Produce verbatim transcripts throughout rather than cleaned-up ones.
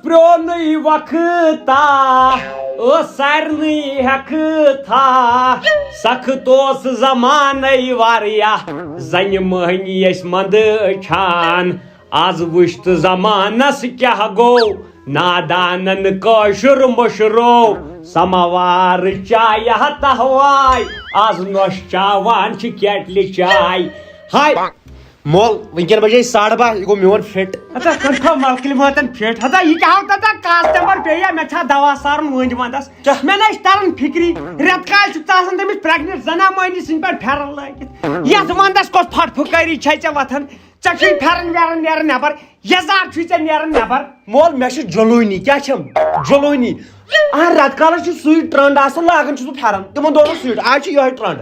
پرٛونُے وقتا ٲس سارنٕے ہٮ۪کہٕ تھا، سخت اوس زمانَے واریاہ، زَنہِ مٔہنی ٲسۍ منٛدٕ چھان۔ از وٕچھ تہٕ زمانس کیٛاہ گوٚو، نادانن کٲشُر مٔشرو۔ سماوار چایہِ ہتہ واے، از نۄش چاوان چھِ کیٹلہِ چاے۔ ہاے مول، وٕنکٮ۪ن بجے ساڑٕ باہ، یہِ گوٚو میون فِٹ۔ ہتا کٔر تھو ملکٕلۍ مٲتن فِٹ۔ ہتا یہِ کیٛاہ ہو تتا کاسٹمر بیٚیہِ، مےٚ چھا دوا سارُن وٲنٛجہِ ونٛدس؟ کیٛاہ؟ مےٚ نہ چھِ تران فِکری، رٮ۪تہٕ کالہِ چھُ ژٕ آسان تٔمِس پریگننٹ زنان مٔہنی سٕنٛدۍ پٲٹھۍ پھٮ۪رن لٲگِتھ۔ یتھ ونٛدس کۄس پھٹ پھُکٲری چھے ژےٚ وۄتھان؟ ژےٚ چھُے پھٮ۪رن ویرن نیران نٮ۪بر، یزار چھُے ژےٚ نیران نٮ۪بر۔ مول، مےٚ چھِ جلوٗنی، کیٛاہ چھَم؟ جلوٗنی۔ آ، رٮ۪تہٕ کالس چھُ سُے ٹرنڈ آسان، لاگان چھُس بہٕ پھٮ۪رن، تِمن دۄہن اوس سُے، آز چھُ یِہوٚے ٹرنڈ۔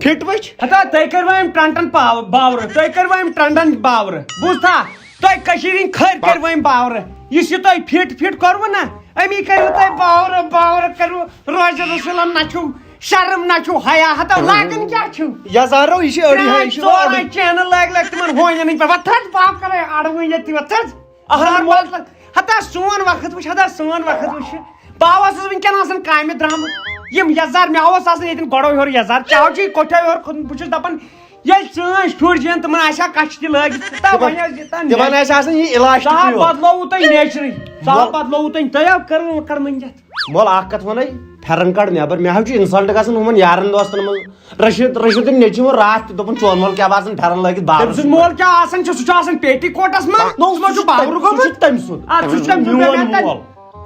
فِٹ وٕچھ۔ ہتا، تُہۍ کٔرۍ وۄنۍ أمۍ ٹرنٹن پاو-، باورٕ، تُہۍ کٔرۍ وۄنۍ أمۍ ٹرنڈن باورٕ۔ بوٗزتھا؟ تُہۍ کٔشیٖرِ ہِنٛدۍ خٲرۍ کٔرۍ وۄنۍ أمۍ باورٕ۔ یُس یہِ تۄہہِ فِٹ فِٹ کوٚروٕ نا، أمی کٔرِو تۄہہِ باورٕ، باورٕ کٔرِو۔ روزِ رسولن نہ چھُو شرم نہ چھُو حیا، ہتا لاگان کیٛاہ چھِو؟ یزارو، یہِ چھِ أڑی ہا، یہِ چھِ ژور أڑی۔ چینہٕ لٲگۍ لٲگۍ تِمن ہوٗنٮ۪ن ہٕنٛدۍ پٲٹھۍ۔ وۄتھ تھٔج باو کرے اڑٕ وۄنۍ ییٚتہِ، وۄتھ تھٔج۔ اہن مول۔ ہتا سون وقت وٕچھ، ہتا سون وقت وٕچھ۔ بہٕ اوسُس وٕنکٮ۪ن آسان کامہِ درٛامُت۔ یِم یزار، مےٚ اوس آسان ییٚتٮ۪ن گۄڈو ہیوٚر یزار، چاو چی کوٚٹھیو ہیوٚر کھوٚتمُت۔ بہٕ چھُس دپان، ییٚلہِ سٲنۍ شُرۍ زٮ۪ن، تِمن آسہِ ہا کچھہِ تہِ لٲگِتھ۔ تہٕ تِمن، وۄنۍ ٲسۍ یہِ تَن تِمن نیچرٕے۔ آسہِ آسان یہِ اِلاسٹِک صاحب ہیوٗ۔ بدلووُ تۄہہِ نیچرٕے۔ صاحب مول۔ بدلووُ تۄہہِ، تۄہہِ آو کٔرٕو کٔرمٕتۍ یتھ۔ مول، اکھ کتھ ونے، پھٮ۪رن کڑ نٮ۪بر۔ مےٚ حظ چھُ اِنسلٹ گژھان ہُمن یارن دوستن منٛز۔ رشید، رشیدٕنۍ نیٚچوۍ ووٚن راتھ تہِ، دوٚپُن، "چون مول کیٛاہ باسان پھٮ۪رن لٲگِتھ تٔمۍ سُنٛد بابرس مول کیٛاہ آسان چھُ؟ سُہ چھُ آسان پیٹی کوٹس منٛز۔ نو، سُہ ما چھُ سُہ چھُ بابرُک تٔمۍ گوٚمُت؟ سُنٛد، تٔمۍ سُنٛد۔ آ، سُہ چھُ تٔمۍ سُنٛد۔ میون مےٚ مول۔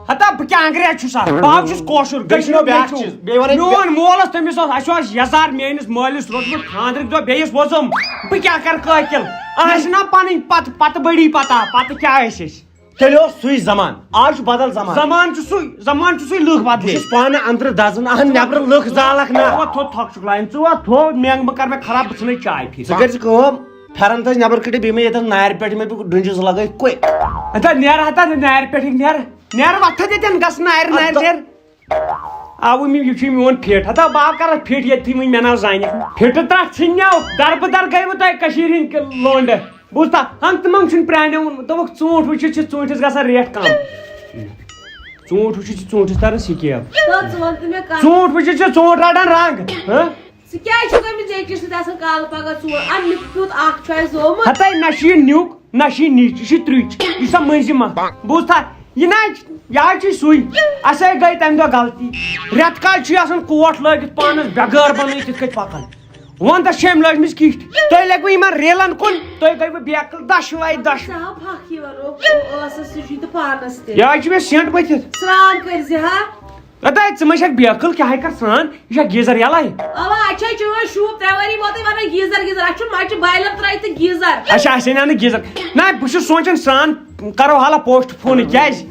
ہتا بہٕ کیٛاہ انگریز چھُسا؟ بہٕ حظ چھُس کٲشُر، بیٚیہِ چھُ مےٚ کٔشیٖرُک بیٛاکھ نیٚچوٗ۔ چیٖز، بیٚیہِ وَنَے میون مول اوس، تٔمِس اوس، اَسہِ اوس یَزار میٲنِس مٲلِس روٚٹمُت خانٛدرٕکۍ دۄہ بیٚیِس وۄزُم۔ بہٕ کیٛاہ کَرٕ قٲتِل؟ اَسہِ چھِنہ پَنٕنۍ پَتہٕ، پَتہٕ بٔڑی پَتہ، پَتہٕ کیٛاہ ٲسۍ أسۍ؟ تیٚلہِ اوس سُے زمان، آز چھُ بدل زمان۔ زمان چھُ سُے، زمان چھُ سُے، لُکھ بہٕ بدلے۔ چھُس پانہٕ اندرٕ دزان، اہن، نٮ۪برٕ لُکھ زالکھ نہ۔ ژٕ وَتھ تھوٚد، تھۄکھ چھُکھ لایان، ژٕ وَتھ تھوٚد، مینٛگ مہٕ کر مےٚ خراب، بہٕ ژھٕنے چاے پھِرِ۔ ژٕ کٔرۍ زِ کٲم، پھٮ۪رن تھٲیزِ نٮ۪بر کٔڑِتھ، بیٚیہِ مہ ییٚتٮ۪ن نارِ پٮ۪ٹھ، مےٚ پیوٚو ڈُنجِس لگٲوِتھ کُے۔ اَتھ ہا نیر، ہتا نیر پٮ۪ٹھ نیر، نیر وَتھ تھٲیزِ ییٚتٮ۪ن، گژھ نارِ، نارِ اَدٕ نیر۔ آو مےٚ، یہِ چھُ میون فِٹ۔ ہتا بہٕ ہا کرٕ فِٹ ییٚتھی وٕنۍ، مےٚ ناو زانہِ۔ فِٹہٕ ترٛٹھ ژھٕنیو، دربہٕ در گٔیوٕ تۄہہِ کٔشیٖرِ ہِنٛدۍ لونٛڈٕ۔ بوٗزتھا؟ ہنٛگ تہٕ منٛگ چھُنہٕ پرٛانیومُت۔ دوٚپُکھ، ژوٗنٛٹھ وٕچھِتھ چھِ ژوٗنٛٹھِس گژھان ریٹ کم۔ ژوٗنٛٹھ وٕچھِتھ چھِ ژوٗنٛٹھِس تران سِکیب۔ تو ژٕ وَن تہٕ مےٚ کَتھ۔ ژوٗنٛٹھ وٕچھِتھ چھِ ژوٗنٛٹھ رَٹان رنٛگ۔ ہہ؟ ژٕ کیٛازِ چھُکھ أمِس أکِس سۭتۍ آسان کالہٕ پگاہ ژور؟ اَمیُک پیوٗت اکھ چھُ اَسہِ زومُت۔ ہتے نہ چھُ یہِ نیُک، نہ چھُ یہِ نِچ، یہِ چھِ ترٛچ۔ یہِ چھِ سۄ مٔنٛزِمہ۔ بوٗزتھا؟ یہِ نہ چھِ، یہِ حظ چھِ سُے۔ اَسے گٔے تَمہِ دۄہ غلطی۔ رٮ۪تہٕ کالہِ چھُ یہِ آسان کوٹ لٲگِتھ پانَس بٮ۪گٲر بَنٲوِتھ یِتھ کٔنۍ پَکان۔ وَنٛدَس چھِ أمۍ لٲجمٕژ کِٹھۍ۔ تُہۍ لٔگوٕ یِمَن ریلَن کُن، تُہۍ گٔیوٕ بیکٕل دۄشوَے دۄشوَے۔ ژٕ ہاو پھَکھ یِوان، او، او، ٲسَس تہِ چھُے تہٕ پانَس تہِ۔ یہِ حظ چھِ مےٚ سٮ۪نٛٹ مٔتھِتھ۔ سرٛان کٔرۍ زِ ہا۔ ہتا، ژٕ ما چھکھ بیکٕل، کیٛاہ ہے کر سرٛان؟ یہِ چھا گیٖزر یَلَے؟ اَوا، اَتھ چھا چٲنۍ شوٗب ترٛےٚ ؤری ووتُے وَنان گیٖزر، گیٖزر۔ اَتھ چھُ مَچہِ بایلَر ترٛٲوِتھ تہٕ گیٖزر۔ اچھا، اَسہِ اَنہِ ہا نہٕ گیٖزر۔ نہ، بہٕ چھُس سونٛچان سرٛان کَرو حالہ پوسٹ فونٕے، کیٛازِ؟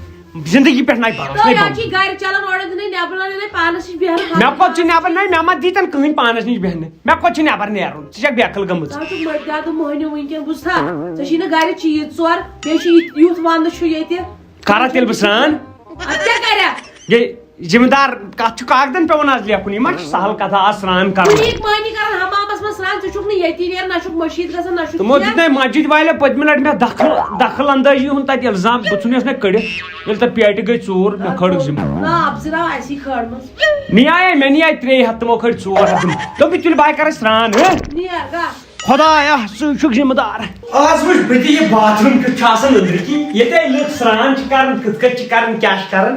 زندگی پٮ۪ٹھ نہ بروسہٕ، تہٕ نہ یہِ بنٛد۔ چھِ گرِ چلان اورٕ دِنَے نٮ۪بر، وۄنۍ ییٚلے پانَس نِش بیٚہنہٕ خاطرٕ۔ مےٚ کوٚت چھُ نٮ۪بر؟ نہ، مےٚ ما دیٖتن کٕہٕنۍ پانَس نِش بیٚہنہٕ۔ مےٚ کوٚت چھُ نٮ۪بر نیرُن؟ ژٕ چھکھ بیکٕل گٔمٕژ۔ ژٕ حظ چھُکھ مٔردِ دادٕ مۄہنیو وٕنکیٚن، بوٗزتھا؟ ژےٚ چھی نہٕ گرِ چیٖز ژور، بیٚیہِ چھُ یہِ، یُتھ وَندٕ چھُ ییٚتہِ۔ کرا تیٚلہِ بہٕ سرٛان؟ اَدٕ کیٛاہ کرکھ؟ یے ذمہٕ دار کتھ چھُ کاغدن پٮ۪وان آز لیکھُن، یہِ ما چھُ سہل کتھا آز سرٛان کرُن؟ کُنہِ یِکۍ مۄہنی کران حمامس منٛز سرٛان، ژٕ چھُکھ نہٕ ییٚتی نیران، نہ چھُکھ مٔشیٖد گژھان، نہ چھُکھ تِمو کینٛہہ۔ دیُت نَے مسجد والٮ۪و پٔتمہِ لٹہِ مےٚ دخل، دخل اندٲزی ہُنٛد تتہِ الزام، بہٕ ژھُنیس نہ کٔڑِتھ، ییٚلہِ تتھ پیٹہِ گٔے ژوٗر، مےٚ کھٲڑٕکھ ذمہٕ۔ نہ، اَپزِ راو اَسی کھٲڑمٕژ۔ نِیایے، مےٚ نِیایہِ ترٛیٚیہِ ہتھ، تِمو کھٲڑۍ ژور ہتھ ذمہٕ۔ دوٚپُے تُلہِ بہٕ ہا کرے سرٛان، ہہ؟ نیر گژھ۔ خدایا، ژٕے چھُکھ ذمہٕ دار۔ آز وٕچھ بہٕ تہِ یہِ باتھ روٗم کیُتھ چھُ آسان أنٛدرٕ کِنۍ۔ ییٚتہِ لُکھ سرٛان چھِ کران، کِتھ کٔنۍ چھِ کران، کیٛاہ چھِ کران۔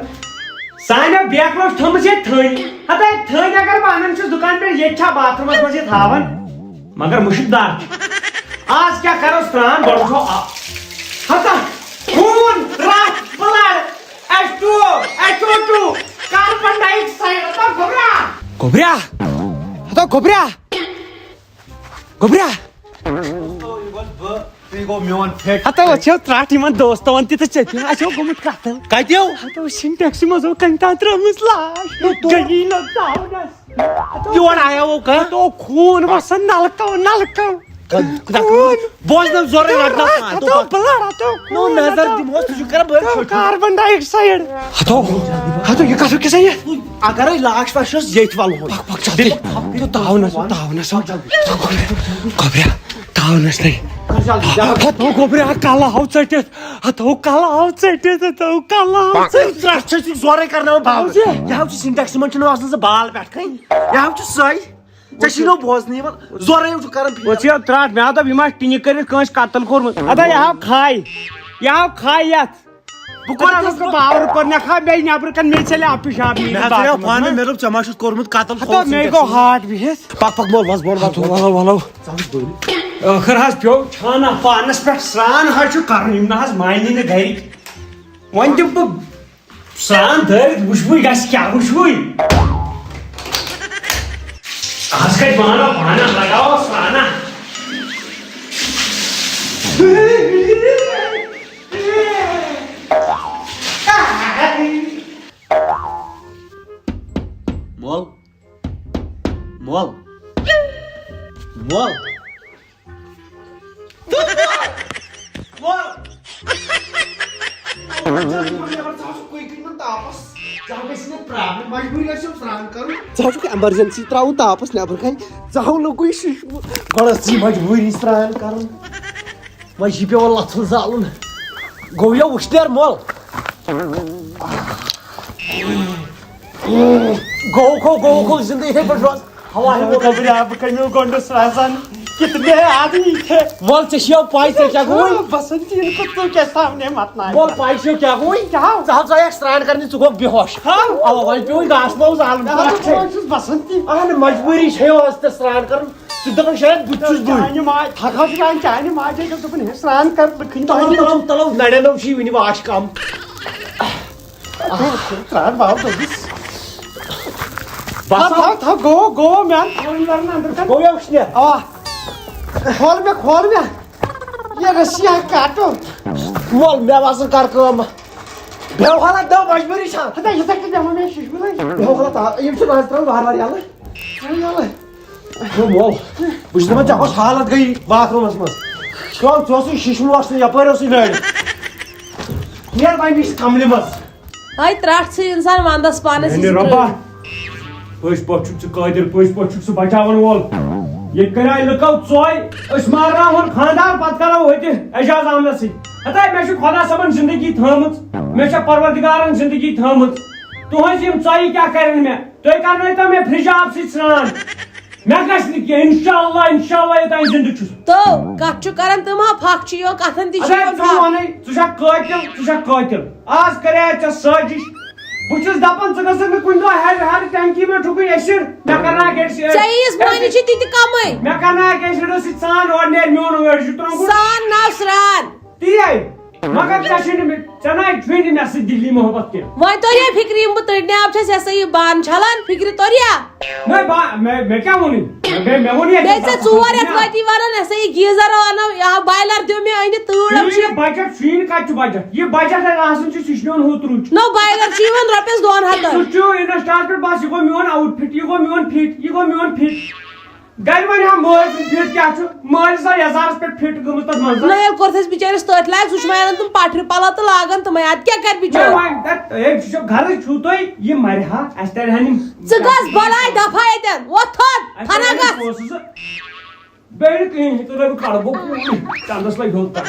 سانیو بیکلو چھِ تھٲومٕژ ییٚتہِ تھٔنۍ۔ ہتا تھٔنۍ اگر بہٕ انان چھُس دُکان پٮ۪ٹھ، ییٚتہِ چھا باتھ روٗمَس منٛز یہِ تھاوان؟ مگر مُشُک دار چھُ۔ آز کیٛاہ کرو سرٛان، گۄڈٕ وٕچھو آ-، ہتا خوٗن، رَتھ، blood، H two O, H O two, carbon dioxide، ہتا گوٚبرا۔ گوٚبرا؟ ہتا گوٚبرا؟ گوٚبرا؟ تُہۍ گوٚو میون فِٹ۔ ہتا وۄنۍ چھو ترٛٹھ یِمن دوستن تہِ تہٕ ژےٚ تہِ۔ اَسہِ اوس گوٚمُت قتل۔ کتہِ ہو؟ ہتا اوس سِنٹیکسہِ منٛز اوس کٔمۍ تام ترٲومٕژ لاش۔ نو تو۔ گٔیی نہٕ ژاونس۔ یور آیا وہ کانٛہہ؟ ہتا اوس خوٗن وسان نلکو، نلکو۔ خوٗن۔ بوز نہ زورے رٹنا۔ ہتا تو بلڑ، ہتا نو خوٗن، نظر ہتا۔ دِمو، ژٕ چھُکھ کران بٔڑ ہتا چھوٹی۔ Carbon dioxide۔ ہتا، ہتا یہِ کتھ کیٛاہ سا یہِ؟ اگرے لاش واش ٲس ییٚتھۍ وَلہٕ ہون۔ پک، پک، جلدی۔ تاونس، تاونس۔ گوٚبریا۔ آونس تھے۔ ہتو گوبرِ، آ کلہٕ ہاو ژٔٹِتھ۔ ہتو کلہٕ ہاو ژٔٹِتھ، ہتو کلہٕ ہاو ژٔٹِتھ۔ ژٕ ترٛٹھ چھَس یہِ زورے کرناوان باو۔ ہاو ژےٚ؟ یہِ ہاو ژےٚ سِنٹیکسہٕ منٛز چھُنہٕ آسان سُہ بال پٮ۪ٹھ کَنۍ۔ یہِ ہاو چھُ سۄے۔ ژےٚ چھُے نہٕ بوزنٕے یِوان۔ زورے چھُ کران فیٖل۔ وۄنۍ ژٕ یہِ ترٛٹھ، مےٚ ہا دوٚپ یہِ ما آسہِ ٹِنہِ کٔرِتھ کٲنٛسہِ قتل کوٚرمُت۔ ادا یہِ ہاو کھاے۔ یہِ ہاو کھاے یتھ۔ بہٕ کوٚر اَتھ تَتھ منٛز پاور کوٚر نہ کھا بیٚیہِ نٮ۪برٕ کَنہِ، مےٚ ژَلہِ اَپٕشاب نیٖرِتھ مےٚ ہسا باتھ روٗمَس پانہٕ، منٛز۔ مےٚ دوٚپ، ژےٚ ما چھُتھ کوٚرمُت قتل ہتو، مےٚ گوٚو ہارٹ بِہِتھ۔ پَک، پَک، وَل، وَس بۄن، وَس ہتو، بۄن۔ وَلو، وَلو۔ ژٕ ٲخٕر حظ پیوٚو چھانہ پانَس پٮ۪ٹھ، سرٛان حظ چھُ کَرُن، یِم نہ حظ مانی نہٕ گَرِکۍ۔ وۄنۍ دِمہٕ بہٕ سرٛان دٲرِتھ، وٕچھوٕے گژھِ کیٛاہ، وٕچھوٕے۔ آز کَتہِ مانو پانہ، لگاوو سرٛانہ۔ مول، مول، مول۔ مول۔ ژٕ ہا چھُکھ کُنہِ کُنہِ تاپس۔ ژٕ ہا گژھِ نہٕ پرٛابلِم، مجبوٗری آسہِ یِم سرٛان کرُن۔ ژٕ ہا چھُکھ ایمرجنسی ترٛاوُن تاپس نٮ۪برٕ کنہِ۔ ژٕ ہاو لوٚگُے شیٖشہٕ۔ گۄڈٕ ٲس یہِ مجبوٗری سرٛان کرُن۔ وۄنۍ چھِ پٮ۪وان لَژھُل زالُن۔ گوٚو یا وُشنیر مۄل۔ گوٚو کھو، گوٚو کھو، زِندٕ یِتھَے پٲٹھۍ روز۔ ہوا ہے وہ۔ خبر آپ کمیو گنڈس رازان کتنے آدمی تھے؟ وَل ژےٚ چھِیا پَے ژےٚ کیٛاہ گوٚوُے؟ بسنتی ان کو تو کیا سامنے مت نہ وَل پَے چھِو کیٛاہ گوٚوُے؟ کیٛاہ؟ ژٕ ہاو ژایَکھ سرٛان کرنہِ، ژٕ گوٚکھ بے ہوش۔ ہاو۔ اَوا، وۄنۍ پیوٚوُے گاسہٕ ماوُس زالُن۔ بہٕ چھُس بسنتی۔ اہن مجبوٗری چھے یہِ ٲس ژےٚ سرٛان کرُن۔ ژٕ دَپان شاید بہٕ تہِ چھُس بٕے۔ چانہِ ماے، تھکھ حظ چھُ چانہِ ماجہِ، ییٚلہِ دوٚپُن ہے سرٛان کر، بہٕ کھٔنۍ تَلو، تۄہہِ تَلو، تَلو، نَرٮ۪ن نو چھُے وٕنہِ واش کم۔ ترٛاو باو دوٚپُس۔ بس تھاو، تھاو، تھاو، گوٚو، گوٚو، مےٚ اَن تھاوُن لَرُن اَندر کَن۔ گوٚو یا وٕچھنہِ؟ اَوا۔ کھول مےٚ، کھول مےٚ۔ یہِ رٔسی ہا کَٹو۔ وَل، مےٚ باسان کَر کٲم۔ بیٚہو حالہ، دَو مجبوٗری چھا۔ ہتا، یہِ تَتہِ بیٚہمو مےٚ شِشمہٕ لَگہِ۔ بیٚہو حالہ، تا-، یِم چھِ نظر ترٛاوان وارٕ وارٕ یَلہٕ۔ یَلہٕ، یَلہٕ۔ ہے مول، بہٕ چھُس دَپان، ژےٚ کۄس حالت گٔیی باتھ روٗمَس منٛز؟ ژٕ اوس، ژٕ اوسُے شیٖشہٕ لوٹھ سۭتۍ یَپٲرۍ اوسُے نٲرِتھ۔ نیر وۄنۍ مےٚ چھِ کَملہِ منٛز۔ ہاے ترٛٹھ ژھٕنۍ اِنسان وَندَس پانَس میانہِ یہِ رۄبا، پٔزۍ پٲٹھۍ چھُکھ ژٕ قٲدِر، پٔزۍ پٲٹھۍ چھُکھ ژٕ بچاوَن وول۔ ییٚتہِ کَرے لُکو ژۄے، أسۍ مارناوہون خانٛدار، پَتہٕ کَرو ہوٚتہِ اعجاز احمدَس سۭتۍ۔ ہَتاے مےٚ چھِ خۄدا صٲبَن زِندگی تھٲومٕژ، مےٚ چھےٚ پروردگارَن زِندگی تھٲومٕژ۔ تُہٕنٛز یِم ژۄیہِ کیٛاہ کَرن مےٚ؟ تُہۍ کرنٲوتو مےٚ فرج آب سۭتۍ سرٛان۔ مےٚ گژھِ نہٕ کینٛہہ، انشاءاللہ، انشاءاللہ، یوٚتام زِندٕ چھُس۔ تو کتھ چھُ کران تِم ہا پھکھ چھِ یِوان، کتھن تہِ چھِ اگر یِوان ژٕ پھکھ۔ ونے، ژٕ چھکھ قٲتِل، ژٕ چھکھ قٲتِل۔ آز کرے ژےٚ سٲزِش۔ بہٕ چھُس دپان ژٕ گژھکھ نہٕ کُنہِ دۄہ ہر، ہر ٹنکی منٛز ٹھُکٕنۍ ایسڈ۔ مےٚ کرناوکھ ایسڈ۔ ژےٚ ییٖژ مۄہنی چھِ تہِ تہِ کمٕے۔ مےٚ کرناوکھ ایسڈس سۭتۍ سان اورٕ نیرِ میون أڑۍ چھُ ترٛنٛگُن۔ سان ناو سران۔ تی۔ مگر ژےٚ چھے نہٕ مےٚ، ژےٚ نہ چھُے نہٕ مےٚ سۭتۍ دِلی محبت کینٛہہ۔ وۄنۍ توٚریہ فِکرِ یِم بہٕ تٔڑنہِ آب چھَس، یہِ ہسا یہِ بانہٕ چھَلان، فِکرِ توٚریہ؟ نہ، با-، مےٚ، مےٚ کیٛاہ ووٚنُے؟ مےٚ، مےٚ ووٚن یَتھ بیٚیہِ ژےٚ کَتھ ژور پَتہٕ رٮ۪تھ مےٚ۔ وٲتی وَنان، یہِ ہسا یہِ گیٖزَر اَنو، یا بایلَر دِیِو مےٚ أنِتھ، تۭر یہِ، یہِ چھِ۔ بجٹ چھُے نہٕ، کَتہِ چھُ بجٹ؟ یہِ بجٹ اگر آسان چھُ، سُہ چھُ میون ہُتھ رُچ۔ نو، بایلَر چھُ یِوان رۄپیَس دۄن ہَتَن۔ سُہ چھُ Insta پٮ۪ٹھ بَس، یہِ گوٚو میون outfit، یہِ گوٚو میون fit، یہِ گوٚو میون fit۔ گرِ وَنہِ ہا مٲلۍ سُنٛد fit کیٛاہ چھُ؟ مٲلۍ سا یَزارَس پٮ۪ٹھ fit گٔمٕژ تَتھ منٛز۔ نہ، ییٚلہِ کوٚرتھَس بِچٲرِس تٔتھۍ لایق، سُہ چھُ وۄنۍ اَنان تِم پَٹھرِ پَلو تہٕ لاگان تِمَے۔ اَدٕ کیٛاہ کَرِ بِچور؟ نہ، وۄنۍ، دَپ، ہے، سُہ چھُ گرٕچ ہیوٗ تُہۍ، یہِ مَرِ ہا، اَسہِ تَرِ ہا نہٕ۔ ژٕ گژھ بَلاے دَفا ییٚتٮ۪ن، وۄتھ تھوٚد، اَسہِ تَرِ ہا فَنا نہٕ گژھ۔ پونٛسہٕ زٕ۔ بیٚیہِ نہٕ کِہیٖنۍ، ژٕ لَگہِ کَڑٕ بہٕ چَندَس لَگہِ ہیوٚت کَڑٕ۔